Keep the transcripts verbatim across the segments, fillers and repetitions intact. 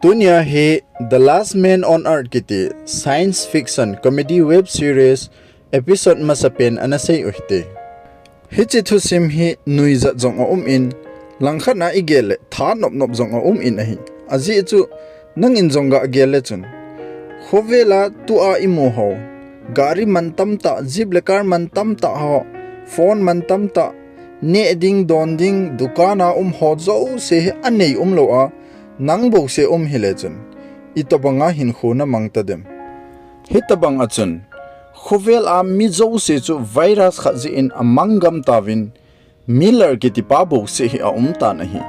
Tunia hi The Last Man on Earth kiti science fiction comedy web series episode masapen ana sei u hite. Hiche thusim hi nuijat jong aum in, langkhat a igel le tha nop nop jong aum in ahi. Ajeh chu nangin jong ga gel le chun, khovel a tua imu ho, gari mantam tah, jeep le car mantam tah ho, phone mantam tah, neh ding, don ding, dukan a um ho jouse hi anei umlou a, nang bouseh um hile chun, itobang a hinkho namang tadem? Hitobang a chun, khovel a mi jouse chu virus khat jeh in amang gam tauvin, Miller kitipa bouseh hi aum tan ahi.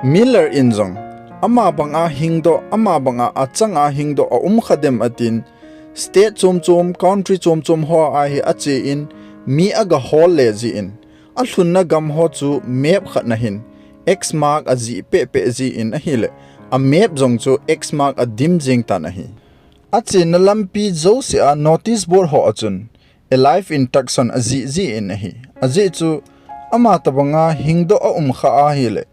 Miller in jong, ama bang a hingdoh, ama bang a achang a hingdoh aum khadem atin, state chom chom, country chom chom ho a hi ache in, mi aga hol le jeh in, alhunna gam ho chu map khat na hin X mark ajih peh peh jeh in ahile, a map jong chu X mark adim jeng tan ahi. Achena lampi jouse a notice board ho a chun, Alive in Tucson ajih jeh in ahi. Ajeh chu, ama tobang a hingdoh aum kha ahile,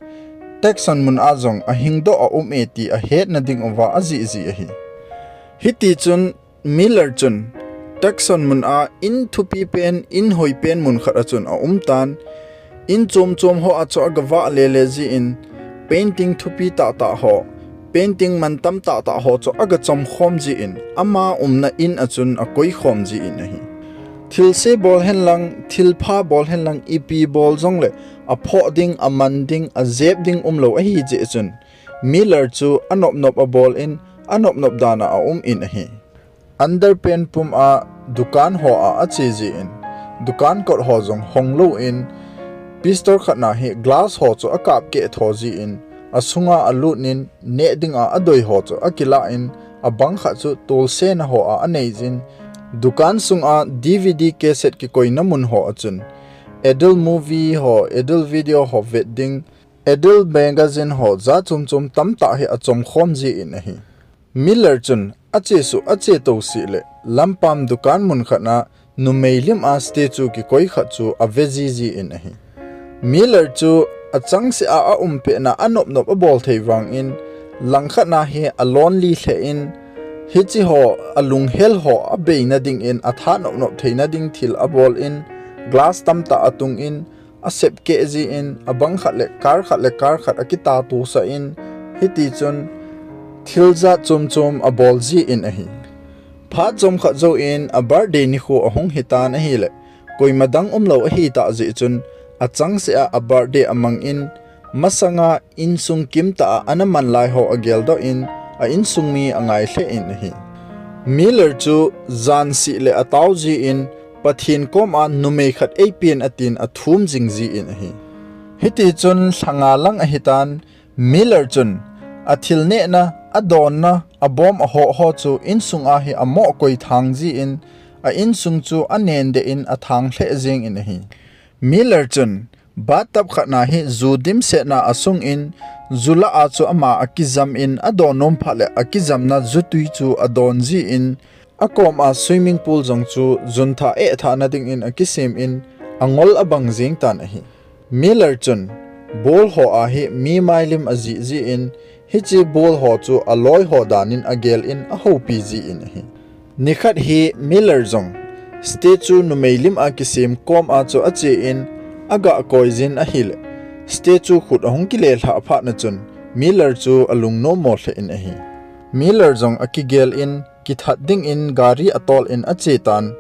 Tucson mun a jong ahingdoh aum e ti ahetna ding uva ajih jeh ahi. Hitichun, Miller chun, Tucson mun a in thupi pen, in hoi pen mun khat a chun aum tan, in chom chom ho a chu aga vah le le jeh in, painting thupi tah tah ho, painting mantam tah tah ho chu aga chom khom jeh in, ama umna in a chun akoi khom jeh in ahi. Thilse bol hen lang, thilpha bol hen lang, ipi bol jong le, aphoh ding, aman ding, ajep ding umlou ahi jeh chun, Miller chu anop nop abol in, anop nop dan a aum in ahi. Underpant pum a dukan ho a ache jeh in, dukan kot ho jong hong lou in, pistol khat na hi glass ho chu akap keh tho jeh in, asunga alut in, neh ding a adoi ho chu akilah in, abang khat chu tolsena ho a anei jin, dukan sung a D V D cassette kikoina mun ho a chun, adult movie ho, adult video ho vet ding, adult magazine ho jat chom chom tamtah hi achom khom jeh in ahi. Miller chun ache suh ache tou seh le, lampam dukan mun khat na numei lim a statue kikoi khat chu ave jiji in ahi. Miller chu achangseh a aum pet na anop nop abol thei vang in, langkhat na hi alonely lheh in, hiche ho alunghel ho abeina ding in atha nop nop theina ding thil abol in, glass tamtah atung in, asep keh jin, abang khat le car khat le car khat akitah tou sah in, hiti chun thil jat chom chom abol jin ahi. Phat chomkhat jouvin a birthday nikho ahung hitan ahile, koima dang umlou ahitah jeh chun, achangseh a a birthday amang in, masanga insung kimtah a ana man lai ho ageldoh in, a insung mi angai lheh in ahi. Miller chu jan seh le atao jin, Pathen koma numei khat eipen atin athum jing jin ahi. Hiti chun lha nga lang ahitan, Miller chun athil nehna, adonna, abom ahoh ho chu insung a hi amoh koi thang jin, a insung chu anen deh in athang lheh jeng in ahi. Miller chun bathtub khat na hi ju dimset na asung in, ju lah a chu ama akijam in, adon nom phat le akijamna jutui chu adon jin, akom a swimming pool jong chu jun thah eh thahna ding in akisem in, angol abang jeng tan ahi. Miller chun ball ho a hi mi mailim ajih jin, hiche ball ho chu aloi ho dan in agel in ahoupi jin ahi. Nikhat hi Miller jong statue numei lim a kisem kom a chu ache in, aga koi jin ahile, statue khut ahung kile lhah phat na chun Miller chu alungnom mo lheh in ahi. Miller jong akigel in, kithat ding in gari atol in ache tan,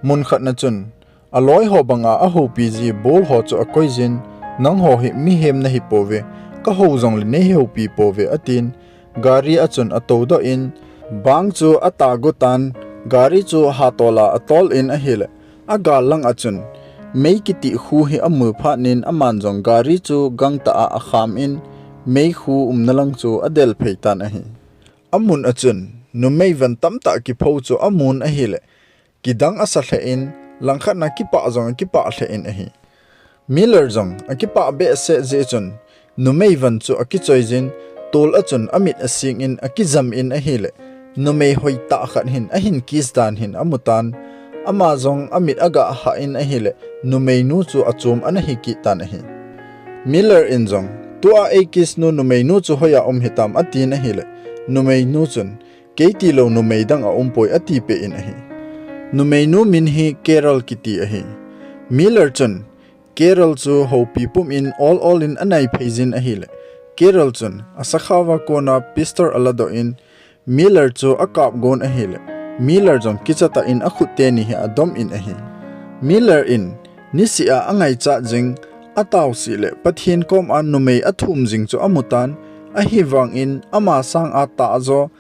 mun khat na chun, aloi ho bang a ahoupi ji ball ho chu akoi jin, nangho hi mihem nahi pouve, kahou jong le nei houpi pouve atin, gari a chun atoudoh in, bang chu atah got tan, gari chu hatol a atol in ahile, agal lang a chun mei kiti khu hi amu phat in aman jong gari chu gangtah a akham in, mei khu umna lang chu adel phei tan ahi. Amun a chun numei van tamtah kipho chu amun ahile, kidang asa lheh in, langkhat na kipah jong akipah lheh in ahi. Miller jong akipah behseh jeh chun, numei van chu akichoi jin, tol a chun amit asing in akijam in ahile, numei hoitah khat hin ahin kiss dan hin amu tan, ama jong amit aga hah in ahile, numei nu chu achom ana hi kit tan ahi. Miller in jong, tua ei kiss nu numei nu chu hoiya um hitam atin ahile, Numeinu chun, "Kei tilou numei dang aumpoi," ati peh in ahi. Numeinu min hi Carol kiti ahi. Miller chun Carol chu houpi pum in ol ol in anai phei jin ahile, Carol chun asakhao a kona pistol aladoh in, Miller chu akap gon ahile, Miller jong kichat tah in akhut teni hi adom in ahi. Miller in nisih a angaichat jing, ataosih le Pathen koma numei athum jing chu amutan, ahivangin ama sanga tahjo,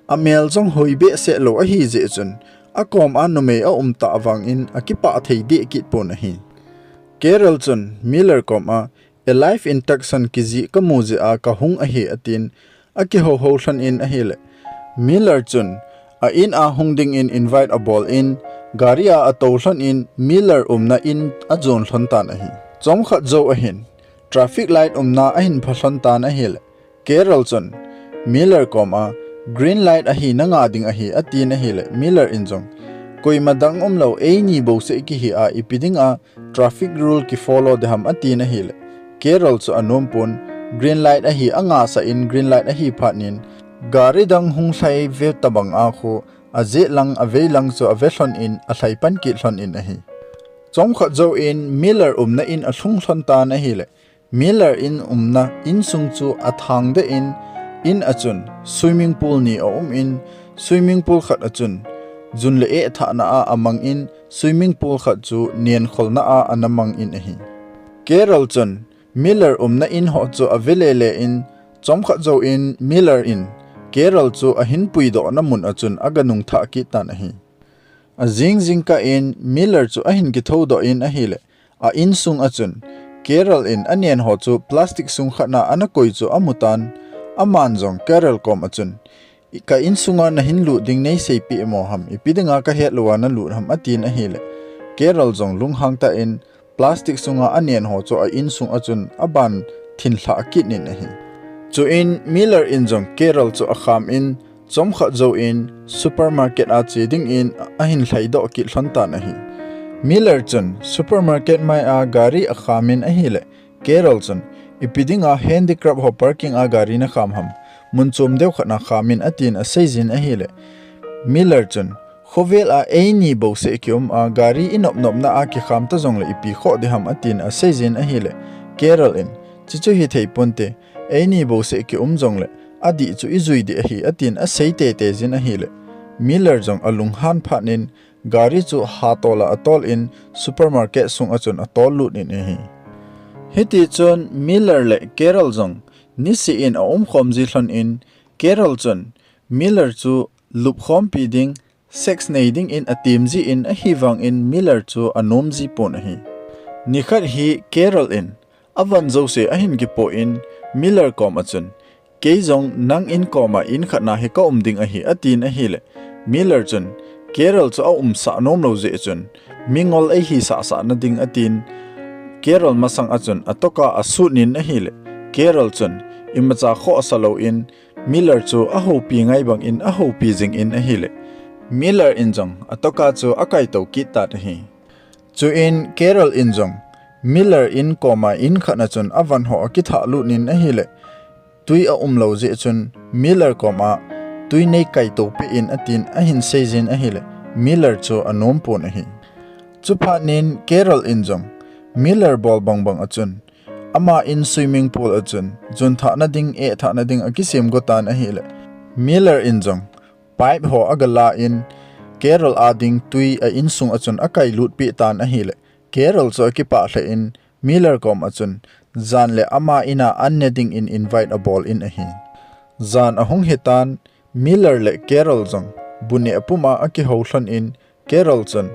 amel jong hoi behseh lou ahijeh chun, akoma numei aum tah vangin akipah thei deh kit pon ahi. Carol chun Miller koma, "Alive in Tucson kijih kamu jeh a kahung ahi," atin, akihouhou lhon in ahile, Miller chun a in a hung dingin invite abol in, gari a atou lhon in Miller umna in ajon lhon tan ahi. Chomkhat jou ahin, traffic light umna ahin pha lhon tan ahile, Carol chun Miller koma, "Green light ahi, nanga ding ahi," atin ahile, Miller in jong, "Koima dang umlou, eini bouseh kihi a, ipi dinga traffic rule kifollow ding ham?" atin ahile, Carol chu anom pon, green light ahi, angasah in green light ahi phat in, gari dang hung lhai ve tabang a khu, ajet lang, avei lang chu ave lhon in alhai pan kit lhon in ahi. Chomkhat jou in Miller umna in alhung lhon tan ahile, Miller in umna insung chu athang deh in, in a chun swimming pool ni aum in, swimming pool khat a chun jun le eh thahna a amang in, swimming pool khat chu nenkholna a ana mang in ahi. Carol chun Miller umna in ho chu ave lele in, chomkhat jou in Miller in Carol chu ahin puidoh na mun a chun aga nung thah kit tan ahi. Ajing jingkah in Miller chu ahin kithoudoh in ahile, a insung a chun Carol in anen ho chu plastic sung khat na ana koi chu amutan, aman jong Carol koma chun, "Ka insunga nahin lut ding neiseipeh mo ham, ipi dinga kahet louva nalut ham?" atin ahile, Carol jong lunghang tah in plastic sunga anen ho chu a insung a chun aban thinlhah kit in ahi. Chuin Miller in jong Carol chu akham in, chomkhat jou in supermarket a che dingin ahin lhaidoh kit lhon tan ahi. Miller chun supermarket mai a gari akham in ahile, Carol chun, "Ipi dinga handicraft ho parking a gari nakham ham? Mun chom deu khat na kham in," atin aseijin ahile, Miller chun, "Khovel a eini bouseh kium a, gari inop nopna a kikham ta jongle ipi khoh ding ham?" atin aseijin ahile, Carol in, "Chuchu hithei ponte, eini bouseh kium jongle adih chu ijui ding ahi," atin asei teitei jin ahile, Miller jong alunghan phat in, gari chu hatol a atol in supermarket sung a chun atol lut in ahi. Hitichun Miller le Carol jong nisih in aumkhom ji lhon in, Carol chun Miller chu lupkhompi ding, sex nei dingin atem ji in, ahivangin Miller chu anom ji pon ahi. Nikhat hi Carol in avan jouse ahin kipoh in, Miller koma chun, "Kei jong nang in koma in khat na hi kaum ding ahi," atin ahile, Miller chun Carol chu aumsah nomlou jeh chun, "Mingol eihisah sah na ding," atin, Carol masang a chun atoka asut in ahile, Carol chun imacha khoh asa lou in, Miller chu ahoupi ngai bangin ahoupi jing in ahile, Miller in jong atoka chu akaitou kit tan ahi. Chuin Carol in jong Miller in koma in khat na chun avan ho akithah lut in ahile, tui aumlou jeh chun Miller koma, "Tui neikaitou peh in," atin ahin seijin ahile, Miller chu anom pon ahi. Chuphat in Carol in jong Miller bol bangbang a chun, ama in swimming pool a chun jun thahna ding, eh thahna ding akisem go tan ahile, Miller in jong pipe ho aga la in, Carol a ding tui a insung a chun akai lut peh tan ahile, Carol chu akipah lheh in, Miller koma chun jan le ama in a an ne dingin invite abol in ahi. Jan ahung hitan, Miller le Carol jong bu neh pum a akihou lhon in, Carol chun,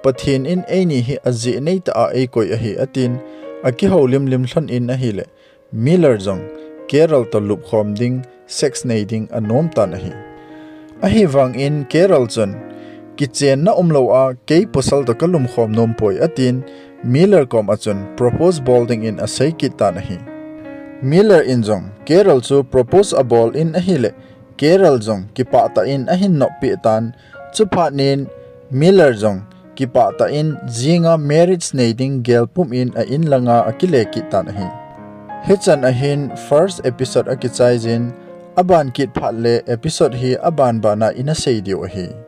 "Pathen in eini hi ajeh nei tah a eikoi ahi," atin, akihoulim lim lhon in ahile, Miller jong Carol toh lupkhom ding, sex nei ding anom tan ahi. Ahivangin Carol chun, "Kichenna umlou a kei pasal toh kalumkhom nompoi," atin, Miller koma chun propose bol dingin asei kit tan ahi. Miller in jong Carol chu propose abol in ahile, Carol jong kipah tah in ahin nop peh tan, chuphat in Miller jong kipah tah in jinga marriage nei ding gel pum in a in langa akile kit tan ahi. Hichan ahin first episode akichai jin, Aban kit phat le episode hi aban bana ina sei diu ahi.